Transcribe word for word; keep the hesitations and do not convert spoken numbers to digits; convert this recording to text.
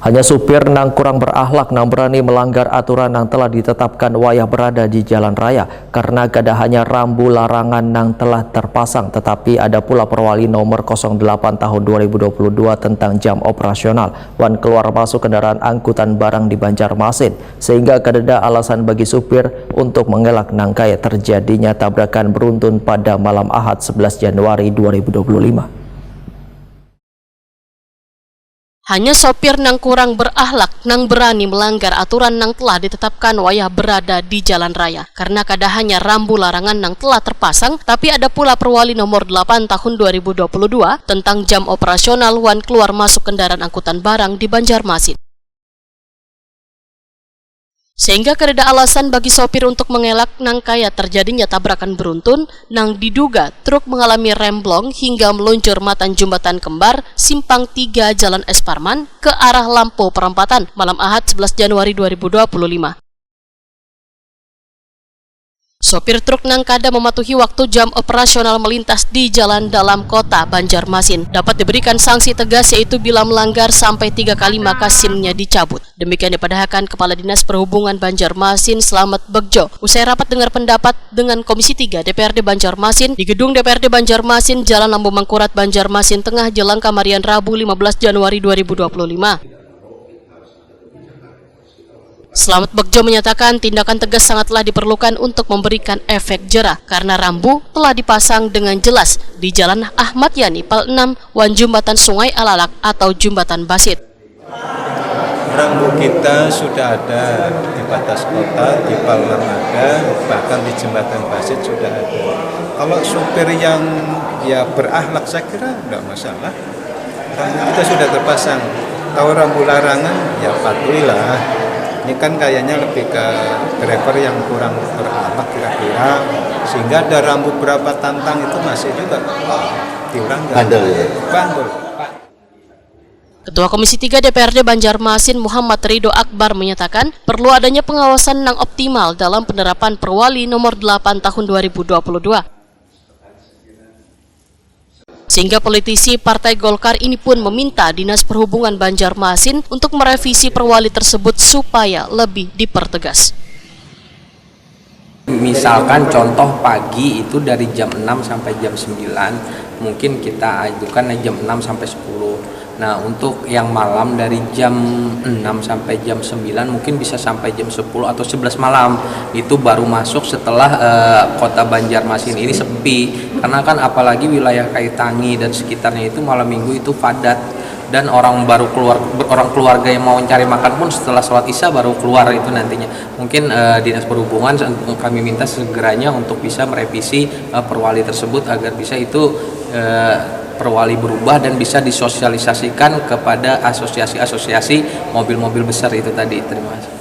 Hanya supir nang kurang berahlak nang berani melanggar aturan nang telah ditetapkan wayah berada di jalan raya, karena kada hanya rambu larangan nang telah terpasang, tetapi ada pula Perwali Nomor kosong delapan Tahun dua ribu dua puluh dua tentang jam operasional wan keluar masuk kendaraan angkutan barang di Banjarmasin, sehingga kadada alasan bagi supir untuk mengelak nang kaya terjadinya tabrakan beruntun pada malam Ahad sebelas Januari dua ribu dua puluh lima. Hanya sopir nang kurang berahlak nang berani melanggar aturan nang telah ditetapkan wayah berada di jalan raya, karena kada hanya rambu larangan nang telah terpasang, tapi ada pula Perwali Nomor delapan Tahun dua ribu dua puluh dua tentang jam operasional wan keluar masuk kendaraan angkutan barang di Banjarmasin. Sehingga kadada alasan bagi sopir untuk mengelak nang kaya terjadinya tabrakan beruntun nang diduga truk mengalami rem blong hingga meluncur matan Jumbatan Kembar, Simpang tiga Jalan S Parman, ke arah Lampu Perempatan, malam Ahad sebelas Januari dua ribu dua puluh lima. Sopir truk nang kada mematuhi waktu jam operasional melintas di jalan dalam kota Banjarmasin dapat diberikan sanksi tegas, yaitu bila melanggar sampai tiga kali maka SIM-nya dicabut. Demikian dipadahakan Kepala Dinas Perhubungan Banjarmasin, Slamet Begjo, usai rapat dengar pendapat dengan Komisi tiga D P R D Banjarmasin di Gedung D P R D Banjarmasin, Jalan Lambu Mangkurat, Banjarmasin Tengah, jelang kamarian Rabu lima belas Januari dua ribu dua puluh lima. Slamet Begjo menyatakan tindakan tegas sangatlah diperlukan untuk memberikan efek jerah karena rambu telah dipasang dengan jelas di Jalan Ahmad Yani Pal enam wan Jumbatan Sungai Alalak atau Jumbatan Basit. Rambu kita sudah ada di batas kota, di Pal enam ada, bahkan di Jembatan Basit sudah ada. Kalau supir yang ya berahlak, saya kira nggak masalah. Rambu kita sudah terpasang. Kalau rambu larangan, ya patuhilah. Ini kan kayaknya lebih ke driver yang kurang berahlak kira-kira, sehingga ada rambu berapa tantang itu masih juga dilanggar. Bandel ya. Bandel. Ketua Komisi tiga D P R D Banjarmasin, Muhammad Ridho Akbar, menyatakan perlu adanya pengawasan nang optimal dalam penerapan Perwali Nomor delapan Tahun dua ribu dua puluh dua. Sehingga politisi Partai Golkar ini pun meminta Dinas Perhubungan Banjarmasin untuk merevisi perwali tersebut supaya lebih dipertegas. Misalkan contoh pagi itu dari jam enam sampai jam sembilan, mungkin kita ajukan jam enam sampai sepuluh. Nah, untuk yang malam dari jam enam sampai jam sembilan, mungkin bisa sampai jam sepuluh atau sebelas malam, itu baru masuk setelah eh, kota Banjarmasin ini sepi. Karena kan apalagi wilayah Kaitangi dan sekitarnya itu malam minggu itu padat dan orang baru keluar orang keluarga yang mau mencari makan pun setelah sholat isya baru keluar itu nantinya. Mungkin eh, Dinas Perhubungan kami minta segeranya untuk bisa merevisi eh, perwali tersebut agar bisa itu eh, perwali berubah dan bisa disosialisasikan kepada asosiasi-asosiasi mobil-mobil besar itu tadi. Terima kasih.